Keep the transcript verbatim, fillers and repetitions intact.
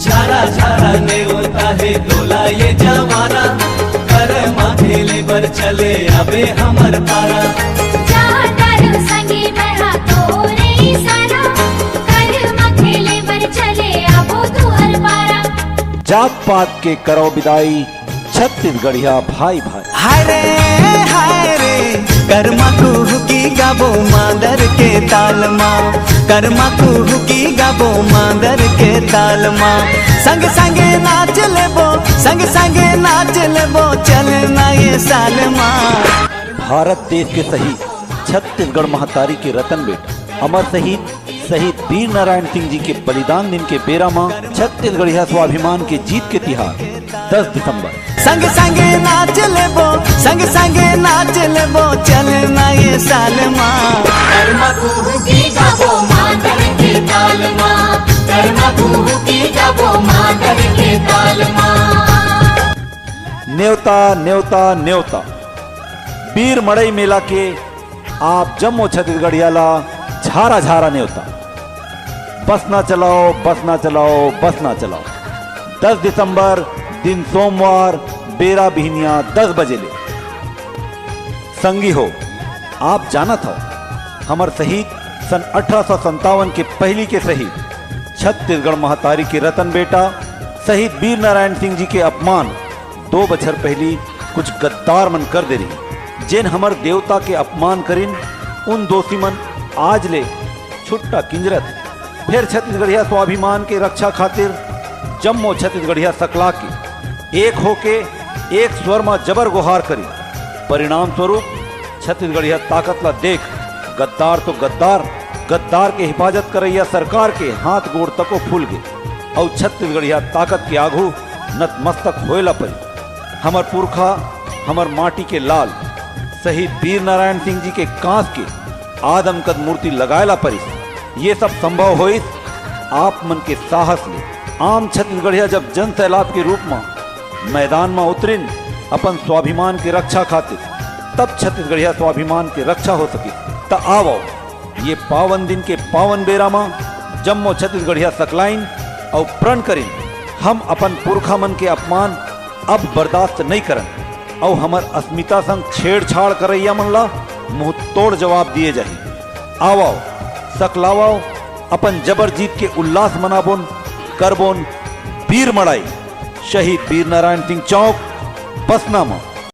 झारा झारा नेवता हे तोला ये जवाना, कर माथे ले बर चले आबे हमर पारा। जा डारू संगी मैं हा तोरे इशारा, कर माथे ले बर चले आबो तुहर पारा। जात पात के करो बिदाई, छत्तीसगढ़िया भाई भाई। हाय रे, हाय रे, करमा कुहुकी गाबो मांदर के ताल मा, करमा कुहुकी गाबो मांदर के ताल मा। संग संग नाच लेबो, संग संग नाच लेबो, चल ना ये साल मा। भारत देश के शहीद, छत्तीसगढ़ महतारी के रतन बेटा, अमर शहीद, शहीद वीर नारायण सिंह जी के बलिदान दिन के बेरा म छत्तीसगढ़िया स्वाभिमान के जीत के तिहार दस दिसंबर। संग संग नाच लेबो, संग संग नाच लेबो, चल ना ये साल मा। करमा कुहुकी गाबो मांदर के ताल मा, करमा कुहुकी गाबो मांदर के ताल मा। नेवता, नेवता, नेवता। बीर मड़ई मेला के आप जम्मो छत्तीसगढ़िया ला झारा झारा नेवता। बसना चलाओ, बसना चलाओ, बसना चलाओ। दस दिसंबर, दिन सोमवार, बेरा बिहनिया दस बजे ले। संगी हो, आप जानत हव, हमर शहीद सन अठारह सौ संतावन के पहिली के शहीद, छत्तीसगढ़ महतारी के रतन बेटा, शहीद वीर नारायण सिंह जी के अपमान दो बछर पहिली कुछ गद्दार मन कर दे रही, जेन हमर देवता के अपमान करिन, उन दोषी मन आज ले छुट्टा किंजरत। फेर छत्तीसगढ़िया स्वाभिमान के रक्षा खातिर जम्मो छत्तीसगढ़िया सकला के एक होके एक स्वर म जबर गोहार करिन। परिणाम स्वरूप छत्तीसगढ़िया ताकत ला देख गद्दार तो गद्दार, गद्दार के हिफाजत करइया सरकार के हाथ गोड़ तको फूल गे अउ छत्तीसगढ़िया ताकत के आघू नतमस्तक होए ला परी। हमर पुरखा, हमर माटी के लाल शहीद वीर नारायण सिंह जी के कांस के आदमकद मूर्ति लगाए ला परिस। ये सब संभव होइस आप मन के साहस ले। आम छत्तीसगढ़िया जब जन सैलाब के रूप म मैदान म उतरिन अपन स्वाभिमान के रक्षा खातिर, तब छत्तीसगढ़िया स्वाभिमान के रक्षा हो सकिस। त आवव, ये पावन दिन के पावन बेरा म जम्मो छत्तीसगढ़िया सकलाइन अउ प्रण करिन, हम अपन पुरखा मन के अपमान अब बर्दाश्त नइ करन अउ हमर अस्मिता संग छेड़छाड़ करइया मन ला मुंह तोड़ जवाब दिए जाही। आवव, सकलावव, अपन जबर जीत के उल्लास मनाबोन, करबोन बीर मड़ई, शहीद वीर नारायण सिंह चौक, बसना म।